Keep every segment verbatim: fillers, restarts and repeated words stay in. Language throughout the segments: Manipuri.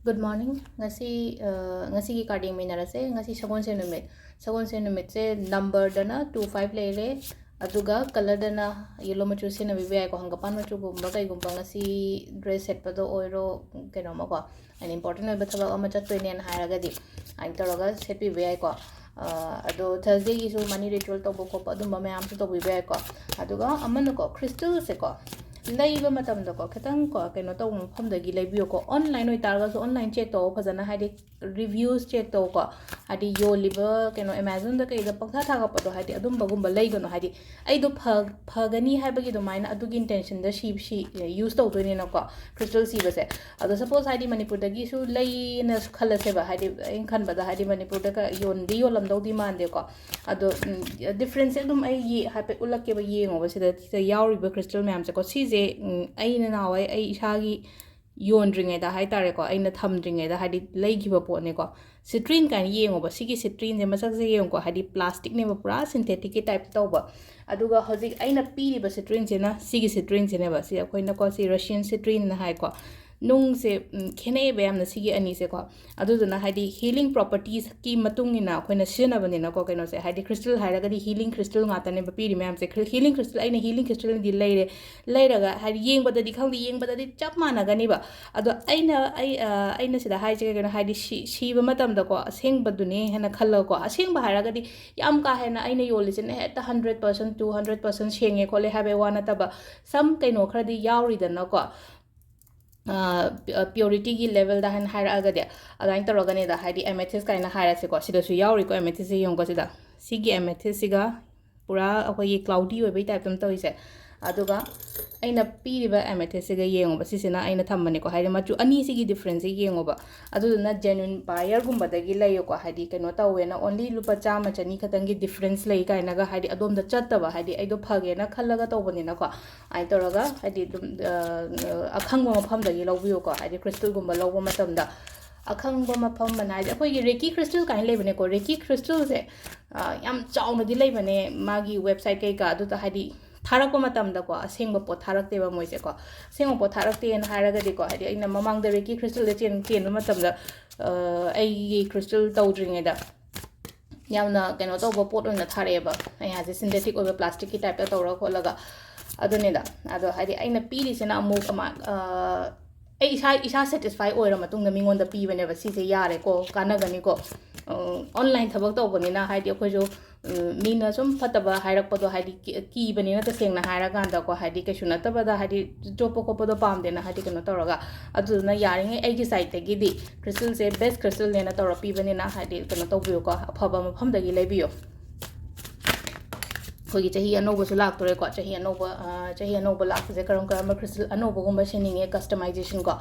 Good morning. ꯉꯁꯤ ꯑ, ꯉꯁꯤꯒꯤ ꯀꯥꯔꯗ ꯌꯦꯡꯃꯤꯟꯅꯔꯁꯦ꯫ ꯉꯁꯤ ꯁꯒꯣꯜꯁꯦꯟ ꯅꯨꯃꯤꯠ꯫ ꯁꯒꯣꯜꯁꯦꯟ ꯅꯨꯃꯤꯠꯁꯦ ꯅꯝꯕꯔꯗꯅ ꯇꯨ ꯐꯥꯏꯚ ꯂꯩꯔꯦ, ꯑꯗꯨꯒ ꯀꯂꯔꯗꯅ ꯌꯦꯜꯂꯣ ꯃꯆꯨ ꯁꯤꯖꯤꯟꯅꯕꯤꯕ ꯌꯥꯏꯀꯣ꯫ ꯍꯪꯒꯄꯥꯟ ꯃꯆꯨꯒꯨꯝꯕ ꯀꯩꯒꯨꯝꯕ, ꯉꯁꯤ ꯗ꯭ꯔꯦꯁ ꯁꯦꯠꯄꯗ ꯑꯣꯏꯔꯣ, ꯀꯩꯅꯣꯝꯃꯀꯣ, ꯑꯩꯅ ꯏꯝꯄꯣꯔꯇꯦꯟ ꯑꯣꯏꯕ ꯊꯕꯛ ꯑꯃ ꯆꯠꯇꯣꯏꯅꯦꯅ ꯍꯥꯏꯔꯒꯗꯤ ꯑꯗꯨꯃꯥꯏꯅ ꯇꯧꯔꯒ ꯁꯦꯠꯄꯤꯕ ꯌꯥꯏꯀꯣ꯫ ꯑ, ꯑꯗꯣ ꯊꯔꯁꯗꯦꯒꯤꯁꯨ ꯃꯅꯤ ꯔꯤꯆꯨꯋꯦꯜ ꯇꯧꯕ ꯈꯣꯠꯄ ꯑꯗꯨꯝꯕ ꯃꯌꯥꯝꯁꯨ ꯇꯧꯕꯤꯕ ꯌꯥꯏꯀꯣ꯫ ꯑꯗꯨꯒ ꯑꯃꯅꯀꯣ, ꯈ꯭ꯔꯤꯁꯇꯜꯁꯦꯀꯣ, ꯂꯩꯕ ꯃꯇꯝꯗꯀꯣ, ꯈꯤꯇꯪꯀꯣ, ꯀꯩꯅꯣ ꯇꯧꯕ ꯃꯐꯝꯗꯒꯤ ꯂꯩꯕꯤꯌꯨꯀꯣ꯫ ꯑꯣꯟꯂꯥꯏꯟ ꯑꯣꯏꯇꯥꯔꯒꯁꯨ ꯑꯣꯟꯂꯥꯏꯟ ꯆꯦꯛ ꯇꯧ ꯐꯖꯅ, ꯍꯥꯏꯗꯤ ꯔꯤꯚ꯭ꯌꯨꯁ ꯆꯦꯛ ꯇꯧꯀꯣ꯫ ꯍꯥꯏꯗꯤ ꯌꯣꯜꯂꯤꯕ ꯀꯩꯅꯣ, ꯑꯦꯃꯥꯖꯣꯟꯗ ꯀꯩꯗ ꯄꯪꯊꯥ ꯊꯥꯒꯠꯄꯗꯣ, ꯍꯥꯏꯗꯤ ꯑꯗꯨꯝꯕꯒꯨꯝꯕ ꯂꯩꯒꯅꯨ꯫ ꯍꯥꯏꯗꯤ ꯑꯩꯗꯣ ꯐ-, ꯐꯒꯅꯤ ꯍꯥꯏꯕꯒꯤ ꯑꯗꯨꯃꯥꯏꯅ, ꯑꯗꯨꯒꯤ ꯏꯟꯇꯦꯟꯁꯟꯗ ꯁꯤ, ꯁꯤ ꯌꯨꯁ ꯇꯧꯗꯣꯏꯅꯤꯅꯀꯣ, ꯈ꯭ꯔꯤꯁꯇꯜ ꯁꯤꯕꯁꯦ꯫ ꯑꯗꯣ ꯁꯄꯣꯁ, ꯍꯥꯏꯗꯤ ꯃꯅꯤꯄꯨꯔꯗꯒꯤꯁꯨ ꯂꯩꯅ ꯈꯜꯂꯁꯦꯕ, ꯍꯥꯏꯗꯤ ꯑꯩꯅ ꯈꯟꯕꯗ, ꯍꯥꯏꯗꯤ ꯃꯅꯤꯄꯨꯔꯗ ꯀ-, ꯌꯣꯟꯗꯤ ꯌꯣꯜꯂꯝꯗꯧꯗꯤ ꯃꯥꯟꯗꯦꯀꯣ꯫ ꯑꯗꯣ, ꯎꯝ, ꯗꯤꯐ꯭ꯔꯦꯟꯁꯁꯦ ꯑꯗꯨꯝ ꯑꯩ ꯌꯦ-, ꯍꯥꯏꯐꯦꯠ ꯎꯠꯂꯛꯀꯦꯕ, ꯌꯦꯡꯉꯣꯕ ꯁꯤꯗ, ꯁꯤꯗ ꯌꯥꯎꯔꯤꯕ ꯈ꯭ꯔꯤꯁꯇꯜ ꯃꯌꯥꯝꯁꯦꯀꯣ꯫ ꯁꯤꯁꯦ, ꯎꯝ, ꯑꯩꯅ ꯅꯍꯥꯟꯋꯥꯏ ꯑꯩ ꯏꯁꯥꯒꯤ ꯌꯣꯟꯗ꯭ꯔꯤꯉꯩꯗ ꯍꯥꯏ ꯇꯥꯔꯦꯀꯣ, ꯑꯩꯅ ꯊꯝꯗ꯭ꯔꯤꯉꯩꯗ ꯍꯥꯏꯗꯤ ꯂꯩꯈꯤꯕ ꯄꯣꯠꯅꯦꯀꯣ꯫ ꯁꯤꯇ꯭ꯔꯤꯟ ꯀꯥꯏꯅ ꯌꯦꯡꯉꯣꯕ, ꯁꯤꯒꯤ ꯁꯤꯇ꯭ꯔꯤꯟꯁꯦ ꯃꯁꯛꯁꯦ ꯌꯦꯡꯉꯨꯀꯣ, ꯍꯥꯏꯗꯤ ꯄ꯭ꯂꯥꯁꯇꯤꯛꯅꯦꯕ, ꯄꯨꯔꯥ ꯁꯤꯟꯊꯦꯇꯤꯛꯀꯤ ꯇꯥꯏꯞꯇ ꯇꯧꯕ꯫ ꯑꯗꯨꯒ ꯍꯧꯖꯤꯛ ꯑꯩꯅ ꯄꯤꯔꯤꯕ ꯁꯤꯇ꯭ꯔꯤꯟꯁꯤꯅ ꯁꯤꯒꯤ ꯁꯤꯇ꯭ꯔꯤꯟꯁꯤꯅꯦꯕ, ꯁꯤ ꯑꯩꯈꯣꯏꯅꯀꯣ ꯁꯤ ꯔꯁꯤꯌꯟ ꯁꯤꯇ꯭ꯔꯤꯟꯅ ꯍꯥꯏꯀꯣ꯫ ꯅꯨꯡꯁꯦ, ꯎꯝ, ꯈꯦꯠꯅꯩꯌꯦꯕ ꯌꯥꯝꯅ ꯁꯤꯒꯤ ꯑꯅꯤꯁꯦꯀꯣ꯫ ꯑꯗꯨꯗꯨꯅ ꯍꯥꯏꯗꯤ ꯍꯤꯂꯤꯡ ꯄ꯭ꯔꯣꯄꯔꯇꯤꯁꯀꯤ ꯃꯇꯨꯡ ꯏꯟꯅ ꯑꯩꯈꯣꯏꯅ ꯁꯤꯖꯤꯟꯅꯕꯅꯤꯅꯀꯣ, ꯀꯩꯅꯣꯁꯦ, ꯍꯥꯏꯗꯤ ꯈ꯭ꯔꯤꯁꯇꯜ ꯍꯥꯏꯔꯒꯗꯤ ꯍꯤꯂꯤꯡ ꯈ꯭ꯔꯤꯁꯇꯜ ꯉꯥꯛꯇꯅꯦꯕ ꯄꯤꯔꯤ ꯃꯌꯥꯝꯁꯦ꯫ ꯈ꯭ꯔꯤ-, ꯍꯤꯂꯤꯡ ꯈ꯭ꯔꯤꯁꯇꯜ, ꯑꯩꯅ ꯍꯤꯂꯤꯡ ꯈ꯭ꯔꯤꯁꯇꯜꯗꯤ ꯂꯩꯔꯦ, ꯂꯩꯔꯒ ꯍꯥꯏꯗꯤ ꯌꯦꯡꯕꯗꯗꯤ ꯈꯪꯗꯦ, ꯌꯦꯡꯕꯗꯗꯤ ꯆꯞ ꯃꯥꯟꯅꯒꯅꯤꯕ꯫ ꯑꯗꯣ ꯑꯩꯅ, ꯑꯩ, ꯑ, ꯑꯩꯅ ꯁꯤꯗ ꯍꯥꯏꯁꯦ ꯀꯩꯒꯤꯅꯣ ꯍꯥꯏꯗꯤ ꯁꯤ-, ꯁꯤꯕ ꯃꯇꯝꯗꯀꯣ, ꯑꯁꯦꯡꯕꯗꯨꯅꯦ ꯍꯥꯏꯅ ꯈꯜꯂꯒꯀꯣ, ꯑꯁꯦꯡꯕ ꯍꯥꯏꯔꯒꯗꯤ ꯌꯥꯝ ꯀꯥ ꯍꯦꯟꯅ ꯑꯩꯅ ꯌꯣꯜꯂꯤꯁꯤꯅ ꯍꯦꯛꯇ hundred percent, two hundred percent ꯁꯦꯡꯉꯦ ꯈꯣꯠꯂꯦ ꯍꯥꯏꯕꯩ ꯋꯥ ꯅꯠꯇꯕ, ꯁꯝ ꯀꯩꯅꯣ ꯈꯔꯗꯤ ꯌꯥꯎꯔꯤꯗꯅꯀꯣ, ꯄ꯭ꯌꯣꯔꯤꯇꯤꯒꯤ ꯂꯦꯚꯦꯜꯗ ꯍꯥꯏꯅ ꯍꯥꯏꯔꯛꯑꯒꯗꯤ꯫ ꯑꯗꯨꯃꯥꯏꯅ ꯇꯧꯔꯒꯅꯦꯗ, ꯍꯥꯏꯗꯤ ꯑꯦꯃꯦꯊꯤꯁ ꯀꯥꯏꯅ ꯍꯥꯏꯔꯁꯦꯀꯣ, ꯁꯤꯗꯁꯨ ꯌꯥꯎꯔꯤꯀꯣ, ꯑꯦꯃꯦꯊꯤꯁꯁꯦ ꯌꯦꯡꯉꯨꯀꯣ ꯁꯤꯗ꯫ ꯁꯤꯒꯤ ꯑꯦꯃꯦꯊꯤꯁꯁꯤꯒ ꯄꯨꯔꯥ ꯑꯩꯈꯣꯏꯒꯤ ꯀ꯭ꯂꯥꯎꯗꯤ ꯑꯣꯏꯕꯩ ꯇꯥꯏꯞꯇ ꯑꯃ ꯇꯧꯔꯤꯁꯦ꯫ ꯑꯗꯨꯒ ꯑꯩꯅ ꯄꯤꯔꯤꯕ ꯑꯦꯃꯦꯊꯤꯁꯁꯤꯒ ꯌꯦꯡꯉꯣꯕ, ꯁꯤꯁꯤꯅ ꯑꯩꯅ ꯊꯝꯕꯅꯦꯀꯣ, ꯍꯥꯏꯗꯤ ꯃꯆꯨ ꯑꯅꯤꯁꯤꯒꯤ ꯗꯤꯐ꯭ꯔꯦꯟꯁꯁꯦ ꯌꯦꯡꯉꯣꯕ꯫ ꯑꯗꯨꯗꯨꯅ ꯖꯦꯅ꯭ꯌꯨꯟ ꯕꯥꯌꯔꯒꯨꯝꯕꯗꯒꯤ ꯂꯩꯌꯨꯀꯣ, ꯍꯥꯏꯗꯤ ꯀꯩꯅꯣ ꯇꯧꯋꯦꯅ, ꯑꯣꯟꯂꯤ ꯂꯨꯄꯥ ꯆꯥꯝꯃ ꯆꯅꯤ ꯈꯛꯇꯪꯒꯤ ꯗꯤꯐ꯭ꯔꯦꯟꯁ ꯂꯩ ꯀꯥꯏꯅꯒ, ꯍꯥꯏꯗꯤ ꯑꯗꯣꯝꯗ ꯆꯠꯇꯕ, ꯍꯥꯏꯗꯤ ꯑꯩꯗꯣ ꯐꯒꯦꯅ ꯈꯜꯂꯒ ꯇꯧꯕꯅꯤꯅꯀꯣ, ꯑꯗꯨꯃꯥꯏꯅ ꯇꯧꯔꯒ, ꯍꯥꯏꯗꯤ ꯑꯗꯨꯝ, ꯑ, ꯑꯈꯪꯕ ꯃꯐꯝꯗꯒꯤ ꯂꯧꯕꯤꯌꯨꯀꯣ, ꯍꯥꯏꯗꯤ ꯈ꯭ꯔꯤꯁꯇꯜꯒꯨꯝꯕ ꯂꯧꯕ ꯃꯇꯝꯗ꯫ ꯑꯈꯪꯕ ꯃꯐꯝ ꯑꯅ ꯍꯥꯏꯗꯤ ꯑꯩꯈꯣꯏꯒꯤ ꯔꯦꯀꯤ ꯈ꯭ꯔꯤꯁꯇꯜ ꯀꯥꯏꯅ ꯂꯩꯕꯅꯦꯀꯣ, ꯔꯦꯀꯤ ꯈ꯭ꯔꯤꯁꯇꯜꯁꯦ, ꯑ, ꯌꯥꯝ ꯆꯥꯎꯅꯗꯤ ꯂꯩꯕꯅꯦ ꯃꯥꯒꯤ ꯋꯦꯕꯁꯥꯏꯠ ꯀꯩꯀꯥ, ꯑꯗꯨꯗ ꯍꯥꯏꯗꯤ ꯊꯥꯔꯛꯄ ꯃꯇꯝꯗꯀꯣ, ꯑꯁꯦꯡꯕ ꯄꯣꯠ ꯊꯥꯔꯛꯇꯦꯕ ꯃꯣꯏꯁꯦꯀꯣ꯫ ꯑꯁꯦꯡꯕ ꯄꯣꯠ ꯊꯥꯔꯛꯇꯦꯅ ꯍꯥꯏꯔꯒꯗꯤꯀꯣ, ꯍꯥꯏꯗꯤ ꯑꯩꯅ ꯃꯃꯥꯡꯗ ꯔꯦꯀꯤ ꯀ꯭ꯔꯤꯁꯇꯜꯗ ꯆꯦꯟ-, ꯆꯦꯟꯕ ꯃꯇꯝꯗ, ꯑ, ꯑꯩꯒꯤ ꯀ꯭ꯔꯤꯁꯇꯜ ꯇꯧꯗ꯭ꯔꯤꯉꯩꯗ ꯌꯥꯝꯅ ꯀꯩꯅꯣ ꯇꯧꯕ ꯄꯣꯠ ꯑꯣꯏꯅ ꯊꯥꯔꯛꯑꯦꯕ꯫ ꯑꯩ ꯍꯥꯏꯁꯦ ꯁꯤꯟꯊꯦꯇꯤꯛ ꯑꯣꯏꯕ ꯄ꯭ꯂꯥꯁꯇꯤꯛꯀꯤ ꯇꯥꯏꯞꯇ ꯇꯧꯔ ꯈꯣꯠꯂꯒ꯫ ꯑꯗꯨꯅꯤꯗ꯫ ꯑꯗꯣ ꯍꯥꯏꯗꯤ ꯑꯩꯅ ꯄꯤꯔꯤꯁꯤꯅ ꯑꯃꯨꯛ ꯑꯃ-, ꯑ, ꯑꯩ ꯏꯁꯥ, ꯏꯁꯥ ꯁꯦꯇꯤꯁꯐꯥꯏ ꯑꯣꯏꯔ ꯃꯇꯨꯡꯗ ꯃꯤꯉꯣꯟꯗ ꯄꯤꯕꯅꯦꯕ, "ꯁꯤꯁꯦ ꯌꯥꯔꯦꯀꯣ, ꯀꯥꯟꯅꯒꯅꯤꯀꯣ"꯫ ꯑ, ꯑꯣꯟꯂꯥꯏꯟ ꯊꯕꯛ ꯇꯧꯕꯅꯤꯅ ꯍꯥꯏꯗꯤ ꯑꯩꯈꯣꯏꯁꯨ, ꯎꯝ, ꯃꯤꯅ ꯁꯨꯝ ꯐꯠꯇꯕ ꯍꯥꯏꯔꯛꯄꯗꯣ ꯍꯥꯏꯗꯤ ꯀꯤ-, ꯀꯤꯕꯅꯤꯅ ꯇꯁꯦꯡꯅ ꯍꯥꯏꯔꯀꯥꯟꯗꯀꯣ, ꯍꯥꯏꯗꯤ ꯀꯩꯁꯨ ꯅꯠꯇꯕꯗ ꯍꯥꯏꯗꯤ ꯆꯣꯞꯄ ꯈꯣꯠꯄꯗꯣ ꯄꯥꯝꯗꯦꯅ ꯍꯥꯏꯗꯤ ꯀꯩꯅꯣ ꯇꯧꯔꯒ꯫ ꯑꯗꯨꯗꯨꯅ ꯌꯥꯔꯤꯉꯩ ꯑꯩꯒꯤ ꯁꯥꯏꯠꯇꯒꯤꯗꯤ ꯀ꯭ꯔꯤꯁꯇꯜꯁꯦ ꯕꯦꯁ ꯀ꯭ꯔꯤꯁꯇꯜꯅꯦꯅ ꯇꯧꯔ ꯄꯤꯕꯅꯤꯅ ꯍꯥꯏꯗꯤ ꯀꯩꯅꯣ ꯇꯧꯕꯤꯌꯨꯀꯣ, ꯑꯐꯕ ꯃꯐꯝꯗꯒꯤ ꯂꯩꯕꯤꯌꯨ꯫ ꯑꯩꯈꯣꯏꯒꯤ ꯆꯍꯤ ꯑꯅꯧꯕꯁꯨ ꯂꯥꯛꯇꯣꯔꯦꯀꯣ꯫ ꯆꯍꯤ ꯑꯅꯧꯕ, ꯑ, ꯆꯍꯤ ꯑꯅꯧꯕ ꯂꯥꯛꯄꯁꯦ ꯀꯔꯝ ꯀꯔꯝꯕ ꯀ꯭ꯔꯤꯁꯇꯜ ꯑꯅꯧꯕꯒꯨꯝꯕ ꯁꯤꯟꯅꯤꯡꯉꯦ, ꯀꯁꯇꯃꯥꯏꯖꯦꯁꯟ ꯀꯣ,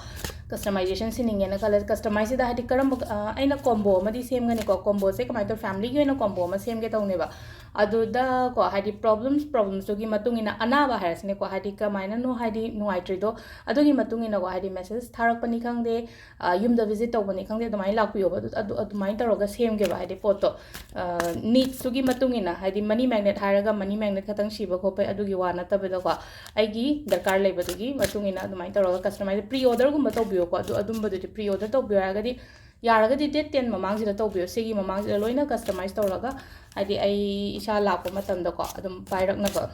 ꯀꯁꯇꯃꯥꯏꯖꯦꯁꯟ ꯁꯤꯟꯅꯤꯡꯉꯦꯅ ꯈꯜꯂꯦ꯫ ꯀꯁꯇꯃꯥꯏꯖꯁꯤꯗ ꯍꯥꯏꯗꯤ ꯀꯔꯝꯕ, ꯑ, ꯑꯩꯅ ꯀꯣꯝꯕꯣ ꯑꯃꯗꯤ ꯁꯦꯝꯒꯅꯤꯀꯣ꯫ ꯀꯣꯝꯕꯣꯁꯦ ꯀꯃꯥꯏꯅ ꯇꯧ, ꯐꯦꯃꯤꯂꯤꯒꯤ ꯑꯣꯏꯅ ꯀꯣꯝꯕꯣ ꯑꯃ ꯁꯦꯝꯒꯦ ꯇꯧꯅꯦꯕ꯫ ꯑꯗꯨꯗ ꯀꯣ, ꯍꯥꯏꯗꯤ ꯄ꯭ꯔꯣꯕ꯭ꯂꯦꯝꯁ, ꯄ꯭ꯔꯣꯕ꯭ꯂꯦꯝꯁꯇꯨꯒꯤ ꯃꯇꯨꯡ ꯏꯟꯅ ꯑꯅꯥꯕ ꯍꯥꯏꯔꯁꯤꯅꯦꯀꯣ, ꯍꯥꯏꯗꯤ ꯀꯃꯥꯏꯅꯅꯣ ꯍꯥꯏꯗꯤ ꯅꯨꯡꯉꯥꯏꯇ꯭ꯔꯤꯗꯣ, ꯑꯗꯨꯒꯤ ꯃꯇꯨꯡ ꯏꯟꯅꯀꯣ, ꯍꯥꯏꯗꯤ ꯃꯦꯁꯦꯖ ꯊꯥꯔꯛꯄꯅꯤ ꯈꯪꯗꯦ, ꯑ, ꯌꯨꯝꯗ ꯚꯤꯖꯤꯠ ꯇꯧꯕꯅꯤ ꯈꯪꯗꯦ, ꯑꯗꯨꯃꯥꯏꯅ ꯂꯥꯛꯄꯤꯌꯣꯕ꯫ ꯑꯗꯨ, ꯑꯗꯨ, ꯑꯗꯨꯃꯥꯏꯅ ꯇꯧꯔꯒ ꯁꯦꯝꯒꯦꯕ, ꯍꯥꯏꯗꯤ ꯄꯣꯠꯇꯣ, ꯑ, ꯅꯤꯗꯁꯇꯨꯒꯤ ꯃꯇꯨꯡ ꯏꯟꯅ, ꯍꯥꯏꯗꯤ ꯃꯅꯤ ꯃꯦꯒꯅꯦꯠ ꯍꯥꯏꯔꯒ ꯃꯅꯤ ꯃꯦꯒꯅꯦꯠ ꯈꯛꯇꯪ ꯁꯤꯕ ꯈꯣꯠꯄ ꯑꯗꯨꯒꯤ ꯋꯥ ꯅꯠꯇꯕꯗꯀꯣ, ꯑꯩꯒꯤ ꯗꯔꯀꯥꯔ ꯂꯩꯕꯗꯨꯒꯤ ꯃꯇꯨꯡ ꯏꯟꯅ ꯑꯗꯨꯃꯥꯏꯅ ꯇꯧꯔꯒ ꯀꯁꯇꯃꯥꯏꯖ, ꯄ꯭ꯔꯤ ꯑꯣꯔꯗꯔꯒꯨꯝꯕ ꯇꯧꯕꯤꯌꯣꯀꯣ꯫ ꯑꯗꯨ, ꯑꯗꯨꯝꯕꯗꯨꯗꯤ ꯄ꯭ꯔꯤ ꯑꯣꯔꯗꯔ ꯇꯧꯕꯤꯌꯣ ꯍꯥꯏꯔꯒꯗꯤ, ꯌꯥꯔꯒꯗꯤ ꯗꯦꯠ ꯇꯦꯟ ꯃꯃꯥꯡꯁꯤꯗ ꯇꯧꯕꯤꯌꯣ꯫ ꯁꯤꯒꯤ ꯃꯃꯥꯡꯁꯤꯗ ꯂꯣꯏꯅ ꯀꯁꯇꯃꯥꯏꯖ ꯇꯧꯔꯒ, ꯍꯥꯏꯗꯤ ꯑꯩ ꯏꯁꯥ ꯂꯥꯛꯄ ꯃꯇꯝꯗꯀꯣ ꯑꯗꯨꯝ ꯄꯥꯏꯔꯛꯅꯕ꯫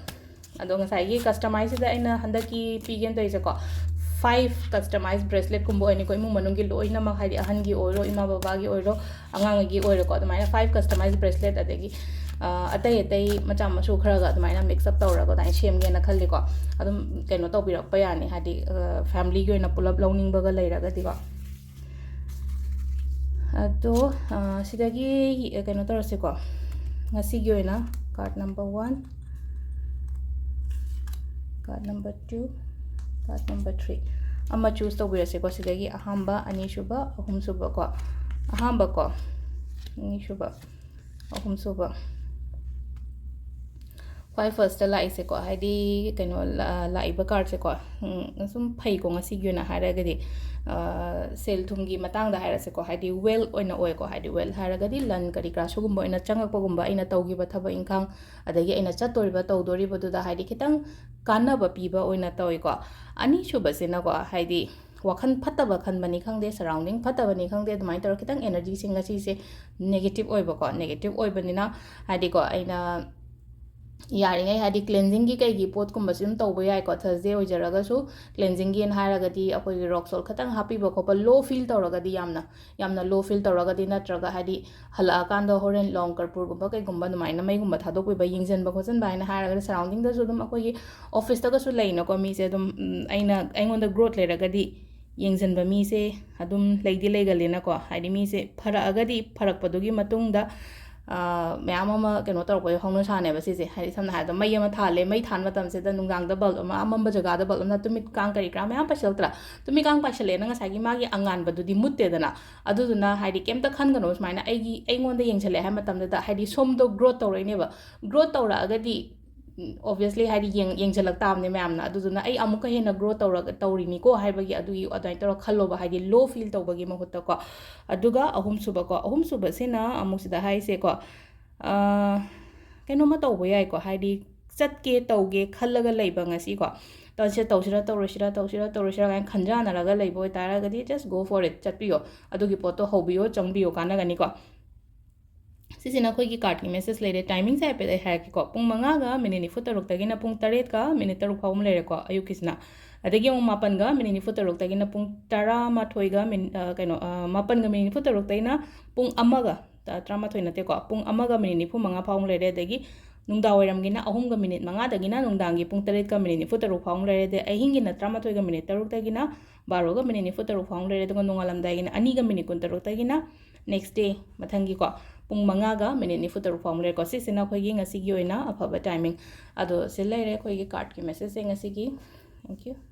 ꯑꯗꯣ ꯉꯁꯥꯏꯒꯤ ꯀꯁꯇꯃꯥꯏꯖꯁꯤꯗ ꯑꯩꯅ ꯍꯟꯗꯛꯀꯤ ꯄꯤꯒꯦꯅ ꯇꯧꯔꯤꯁꯦꯀꯣ, ꯐꯥꯏꯚ ꯀꯁꯇꯃꯥꯏꯖ ꯕ꯭ꯔꯦꯁꯂꯦꯠꯀꯨꯝꯕ ꯑꯣꯏꯅꯤꯀꯣ, ꯏꯃꯨꯡ ꯃꯅꯨꯡꯒꯤ ꯂꯣꯏꯅꯃꯛ, ꯍꯥꯏꯗꯤ ꯑꯍꯟꯒꯤ ꯑꯣꯏꯔꯣ, ꯏꯃꯥ ꯕꯕꯥꯒꯤ ꯑꯣꯏꯔꯣ, ꯑꯉꯥꯡꯒꯤ ꯑꯣꯏꯔꯣꯀꯣ, ꯑꯗꯨꯃꯥꯏꯅ ꯐꯥꯏꯚ ꯀꯁꯇꯃꯥꯏꯖ ꯕ꯭ꯔꯦꯁꯂꯦꯠ, ꯑꯗꯒꯤ, ꯑ, ꯑꯇꯩ ꯑꯇꯩ ꯃꯆꯥ ꯃꯁꯨ ꯈꯔꯒ ꯑꯗꯨꯃꯥꯏꯅ ꯃꯤꯛꯁ ꯑꯞ ꯇꯧꯔꯒ ꯑꯗꯨꯃꯥꯏꯅ ꯁꯦꯝꯒꯦꯅ ꯈꯜꯂꯤꯀꯣ꯫ ꯑꯗꯨꯝ ꯀꯩꯅꯣ ꯇꯧꯕꯤꯔꯛꯄ ꯌꯥꯅꯤ, ꯍꯥꯏꯗꯤ, ꯑ, ꯐꯦꯃꯤꯂꯤꯒꯤ ꯑꯣꯏꯅ ꯄꯨꯂꯞ ꯂꯧꯅꯤꯡꯕꯒ ꯂꯩꯔꯒꯗꯤꯀꯣ꯫ ꯑꯗꯣ, ꯑ, ꯁꯤꯗꯒꯤ, ꯑ, ꯀꯩꯅꯣ ꯇꯧꯔꯁꯤꯀꯣ꯫ ꯉꯁꯤꯒꯤ ꯑꯣꯏꯅ card number one, card number two, card number three ꯑꯃ ꯆꯨꯁ ꯇꯧꯕꯤꯔꯁꯤꯀꯣ꯫ ꯁꯤꯗꯒꯤ ꯑꯍꯥꯟꯕ, ꯑꯅꯤꯁꯨꯕ, ꯑꯍꯨꯝꯁꯨꯕ ꯀꯣ꯫ ꯑꯍꯥꯟꯕ ꯀꯣ, ꯑꯅꯤꯁꯨꯕ, ꯑꯍꯨꯝꯁꯨꯕ꯫ ꯈ꯭ꯋꯥꯏ ꯐꯥꯔꯁꯇ ꯂꯥꯛꯏꯁꯦꯀꯣ, ꯍꯥꯏꯗꯤ ꯀꯩꯅꯣ, ꯂꯥ-, ꯂꯥꯛꯏꯕ ꯀꯥꯔꯠꯁꯦꯀꯣ, ꯎꯝ, ꯁꯨꯝ ꯐꯩꯀꯣ ꯉꯁꯤꯒꯤ ꯑꯣꯏꯅ ꯍꯥꯏꯔꯒꯗꯤ, ꯑ, ꯁꯦꯜ ꯊꯨꯝꯒꯤ ꯃꯇꯥꯡꯗ ꯍꯥꯏꯔꯁꯦꯀꯣ, ꯍꯥꯏꯗꯤ ꯋꯦꯜ ꯑꯣꯏꯅ ꯑꯣꯏꯀꯣ, ꯍꯥꯏꯗꯤ ꯋꯦꯜ ꯍꯥꯏꯔꯒꯗꯤ ꯂꯟ ꯀꯔꯤ ꯀꯔꯥ ꯁꯤꯒꯨꯝꯕ ꯑꯣꯏꯅ ꯆꯪꯉꯛꯄꯒꯨꯝꯕ, ꯑꯩꯅ ꯇꯧꯈꯤꯕ ꯊꯕꯛ ꯏꯪꯈꯥꯡ, ꯑꯗꯒꯤ ꯑꯩꯅ ꯆꯠꯇꯣꯔꯤꯕ ꯇꯧꯗꯣꯔꯤꯕꯗꯨꯗ ꯍꯥꯏꯗꯤ ꯈꯤꯇꯪ ꯀꯥꯟꯅꯕ ꯄꯤꯕ ꯑꯣꯏꯅ ꯇꯧꯏꯀꯣ꯫ ꯑꯅꯤꯁꯨꯕꯁꯤꯅꯀꯣ, ꯍꯥꯏꯗꯤ ꯋꯥꯈꯜ ꯐꯠꯇꯕ ꯈꯟꯕꯅꯤ ꯈꯪꯗꯦ, ꯁꯔꯥꯎꯟꯗꯤꯡ ꯐꯠꯇꯕꯅꯤ ꯈꯪꯗꯦ, ꯑꯗꯨꯃꯥꯏꯅ ꯇꯧꯔꯒ ꯈꯤꯇꯪ ꯑꯦꯅꯔꯖꯤꯁꯦ ꯉꯁꯤꯁꯦ ꯅꯦꯒꯦꯇꯤꯞ ꯑꯣꯏꯕꯀꯣ꯫ ꯅꯦꯒꯦꯇꯤꯞ ꯑꯣꯏꯕꯅꯤꯅ ꯍꯥꯏꯗꯤꯀꯣ, ꯑꯩꯅ ꯌꯥꯔꯤꯉꯩ ꯍꯥꯏꯗꯤ ꯀ꯭ꯂꯦꯟꯖꯤꯡꯒꯤ ꯀꯩꯒꯤ ꯄꯣꯠꯀꯨꯝꯕꯁꯨ ꯑꯗꯨꯝ ꯇꯧꯕ ꯌꯥꯏꯀꯣ꯫ ꯊꯔꯁꯗꯦ ꯑꯣꯏꯖꯔꯒꯁꯨ ꯀ꯭ꯂꯦꯟꯖꯤꯡꯒꯤꯅ ꯍꯥꯏꯔꯒꯗꯤ ꯑꯩꯈꯣꯏꯒꯤ ꯔꯣꯛ ꯁꯣꯜ ꯈꯤꯇꯪ ꯍꯥꯞꯄꯤꯕ ꯈꯣꯠꯄ, ꯂꯣ ꯐꯤꯜ ꯇꯧꯔꯒꯗꯤ, ꯌꯥꯝꯅ, ꯌꯥꯝꯅ ꯂꯣ ꯐꯤꯜ ꯇꯧꯔꯒꯗꯤ, ꯅꯠꯇ꯭ꯔꯒ ꯍꯥꯏꯗꯤ ꯍꯜꯂꯛꯑꯀꯥꯟꯗ ꯍꯣꯔꯦꯟ ꯂꯣꯡ ꯀꯔꯄꯨꯔꯒꯨꯝꯕ ꯀꯩꯒꯨꯝꯕ ꯑꯗꯨꯃꯥꯏꯅ ꯃꯩꯒꯨꯝꯕ ꯊꯥꯗꯣꯛꯄꯤꯕ, ꯌꯦꯡꯁꯤꯟꯕ ꯈꯣꯠꯆꯤꯟꯕ ꯍꯥꯏꯅ ꯍꯥꯏꯔꯒꯗꯤ ꯁꯔꯥꯎꯟꯗꯤꯡꯗꯁꯨ ꯑꯗꯨꯝ ꯑꯩꯈꯣꯏꯒꯤ ꯑꯣꯐꯤꯁꯇꯒꯁꯨ ꯂꯩꯅꯀꯣ, ꯃꯤꯁꯦ ꯑꯗꯨꯝ, ꯎꯝ, ꯑꯩꯅ, ꯑꯩꯉꯣꯟꯗ ꯒ꯭ꯔꯣꯠ ꯂꯩꯔꯒꯗꯤ ꯌꯦꯡꯁꯤꯟꯕ ꯃꯤꯁꯦ ꯑꯗꯨꯝ ꯂꯩꯗꯤ ꯂꯩꯒꯜꯂꯦꯅꯀꯣ꯫ ꯍꯥꯏꯗꯤ ꯃꯤꯁꯦ ꯐꯔꯛꯑꯒꯗꯤ, ꯐꯔꯛꯄꯗꯨꯒꯤ ꯃꯇꯨꯡꯗ, ꯑ, ꯃꯌꯥꯝ ꯑꯃ ꯀꯩꯅꯣ ꯇꯧꯔꯛꯄꯒꯤ ꯍꯧꯅꯁꯥꯅꯦꯕ ꯁꯤꯁꯦ꯫ ꯍꯥꯏꯗꯤ ꯁꯝꯅ ꯍꯥꯏꯔꯕꯗ ꯃꯩ ꯑꯃ ꯊꯥꯜꯂꯦ, ꯃꯩ ꯊꯥꯟꯕ ꯃꯇꯝꯁꯤꯗ ꯅꯨꯡꯗꯥꯡꯗ ꯕꯜꯕ ꯑꯃ, ꯑꯃꯝꯕ ꯖꯒꯥꯗ ꯕꯜꯕ ꯑꯃꯅ ꯇꯨꯃꯤꯠ ꯀꯥꯡ ꯀꯔꯤ ꯀꯔꯥ ꯃꯌꯥꯝ ꯄꯥꯏꯁꯤꯜꯂꯛꯇ꯭ꯔꯥ? ꯇꯨꯃꯤꯠ ꯀꯥꯡ ꯄꯥꯏꯁꯤꯜꯂꯛꯑꯦꯅ ꯉꯁꯥꯏꯒꯤ ꯃꯥꯒꯤ ꯑꯉꯥꯟꯕꯗꯨꯗꯤ ꯃꯨꯠꯇꯦꯗꯅ꯫ ꯑꯗꯨꯗꯨꯅ ꯍꯥꯏꯗꯤ ꯀꯩꯝꯇ ꯈꯟꯒꯅꯣ, ꯁꯨꯃꯥꯏꯅ ꯑꯩꯒꯤ, ꯑꯩꯉꯣꯟꯗ ꯌꯦꯡꯁꯤꯜꯂꯛꯑꯦ ꯍꯥꯏꯕ ꯃꯇꯝꯗꯨꯗ ꯍꯥꯏꯗꯤ ꯁꯣꯝꯗꯣ ꯒ꯭ꯔꯣꯠ ꯇꯧꯔꯛꯏꯅꯦꯕ꯫ ꯒ꯭ꯔꯣꯠ ꯇꯧꯔꯛꯑꯒꯗꯤ, obviously, ꯍꯥꯏꯗꯤ ꯌꯦꯡ-, ꯌꯦꯡꯁꯤꯜꯂꯛ ꯇꯥꯕꯅꯦ ꯃꯌꯥꯝꯅ꯫ ꯑꯗꯨꯗꯨꯅ ꯑꯩ ꯑꯃꯨꯛꯀ ꯍꯦꯟꯅ ꯒ꯭ꯔꯣ ꯇꯧꯔꯒ, ꯇꯧꯔꯤꯅꯤꯀꯣ ꯍꯥꯏꯕꯒꯤ ꯑꯗꯨꯒꯤ ꯑꯗꯨꯃꯥꯏꯅ ꯇꯧꯔꯒ ꯈꯜꯂꯣꯕ, ꯍꯥꯏꯗꯤ ꯂꯣ ꯐꯤꯜ ꯇꯧꯕꯒꯤ ꯃꯍꯨꯠꯇꯀꯣ꯫ ꯑꯗꯨꯒ ꯑꯍꯨꯝꯁꯨꯕꯀꯣ, ꯑꯍꯨꯝꯁꯨꯕꯁꯤꯅ ꯑꯃꯨꯛ ꯁꯤꯗ ꯍꯥꯏꯁꯦꯀꯣ, ꯑ, ꯀꯩꯅꯣꯝꯃ ꯇꯧꯕ ꯌꯥꯏꯀꯣ, ꯍꯥꯏꯗꯤ ꯆꯠꯀꯦ ꯇꯧꯒꯦ ꯈꯜꯂꯒ ꯂꯩꯕ ꯉꯁꯤꯀꯣ, ꯇꯧꯁꯦ, ꯇꯧꯁꯤꯔꯥ ꯇꯧꯔꯣꯏꯁꯤꯔꯥ, ꯇꯧꯁꯤꯔꯥ ꯇꯧꯔꯣꯏꯁꯤꯔꯥ ꯀꯥꯏꯅ ꯈꯟꯖꯥꯟꯅꯔꯒ ꯂꯩꯕ ꯑꯣꯏꯇꯥꯔꯒꯗꯤ, just go for it, ꯆꯠꯄꯤꯌꯣ, ꯑꯗꯨꯒꯤ ꯄꯣꯠꯇꯣ ꯍꯧꯕꯤꯌꯣ, ꯆꯪꯕꯤꯌꯣ, ꯀꯥꯟꯅꯒꯅꯤꯀꯣ꯫ ꯁꯤꯁꯤꯅ ꯑꯩꯈꯣꯏꯒꯤ ꯀꯥꯔꯠꯀꯤ ꯃꯦꯁꯦꯖ ꯂꯩꯔꯦ꯫ ꯇꯥꯏꯃꯤꯡꯁꯦ ꯍꯥꯏꯐꯦꯠ ꯑꯩ ꯍꯥꯏꯔꯛꯀꯦꯀꯣ꯫ ꯄꯨꯡ ꯃꯉꯥꯒ ꯃꯤꯅꯤꯠ ꯅꯤꯐꯨ ꯇꯔꯨꯛꯇꯒꯤꯅ ꯄꯨꯡ ꯇꯔꯦꯠꯀ ꯃꯤꯅꯤꯠ ꯇꯔꯨꯛ ꯐꯥꯎꯕ ꯑꯃ ꯂꯩꯔꯦꯀꯣ, ꯑꯌꯨꯛꯀꯤꯁꯤꯅ꯫ ꯑꯗꯒꯤ ꯑꯃꯨꯛ ꯃꯥꯄꯟꯒ ꯃꯤꯅꯤꯠ ꯅꯤꯐꯨ ꯇꯔꯨꯛꯇꯒꯤꯅ ꯄꯨꯡ ꯇꯔꯥꯃꯥꯊꯣꯏꯒ ꯃꯤꯅꯤꯠ, ꯑ, ꯀꯩꯅꯣ, ꯑ, ꯃꯥꯄꯟꯒ ꯃꯤꯅꯤꯠ ꯅꯤꯐꯨ ꯇꯔꯨꯛꯇꯒꯤꯅ ꯄꯨꯡ ꯑꯃꯒ, ꯇ-, ꯇꯔꯥꯃꯥꯊꯣꯏ ꯅꯠꯇꯦꯀꯣ, ꯄꯨꯡ ꯑꯃꯒ ꯃꯤꯅꯤꯠ ꯅꯤꯐꯨ ꯃꯉꯥ ꯐꯥꯎꯕ ꯂꯩꯔꯦ꯫ ꯑꯗꯒꯤ ꯅꯨꯡꯗꯥꯡ ꯋꯥꯏꯔꯝꯒꯤꯅ ꯑꯍꯨꯝꯒ ꯃꯤꯅꯤꯠ ꯃꯉꯥꯗꯒꯤꯅ ꯅꯨꯡꯗꯥꯡꯒꯤ ꯄꯨꯡ ꯇꯔꯦꯠꯀ ꯃꯤꯅꯤꯠ ꯅꯤꯐꯨ ꯇꯔꯨꯛ ꯐꯥꯎꯕ ꯂꯩꯔꯦ꯫ ꯑꯗꯩ ꯑꯍꯤꯡꯒꯤꯅ ꯇꯔꯥꯃꯥꯊꯣꯏꯒ ꯃꯤꯅꯤꯠ ꯇꯔꯨꯛꯇꯒꯤꯅ ꯕꯥꯔꯣꯒ ꯃꯤꯅꯤꯠ ꯅꯤꯐꯨ ꯇꯔꯨꯛ ꯐꯥꯎꯕ ꯂꯩꯔꯦ꯫ ꯑꯗꯨꯒ ꯅꯣꯡꯉꯥꯜꯂꯝꯗꯥꯏꯒꯤꯅ ꯑꯅꯤꯒ ꯃꯤꯅꯤꯠ ꯀꯨꯟ ꯇꯔꯨꯛꯇꯒꯤꯅ next day, ꯃꯊꯪꯒꯤꯀꯣ, ꯄꯨꯡ ꯃꯉꯥꯒ ꯃꯤꯅꯤꯠ ꯅꯤꯐꯨ ꯇꯔꯨꯛ ꯐꯥꯎꯕ ꯂꯩꯔꯦꯀꯣ꯫ ꯁꯤꯁꯤꯅ ꯑꯩꯈꯣꯏꯒꯤ ꯉꯁꯤꯒꯤ ꯑꯣꯏꯅ ꯑꯐꯕ ꯇꯥꯏꯃꯤꯡ꯫ ꯑꯗꯣ ꯁꯤ ꯂꯩꯔꯦ ꯑꯩꯈꯣꯏꯒꯤ ꯀꯥꯔꯠꯀꯤ ꯃꯦꯁꯦꯖꯁꯦ ꯉꯁꯤꯒꯤ꯫ Thank you꯫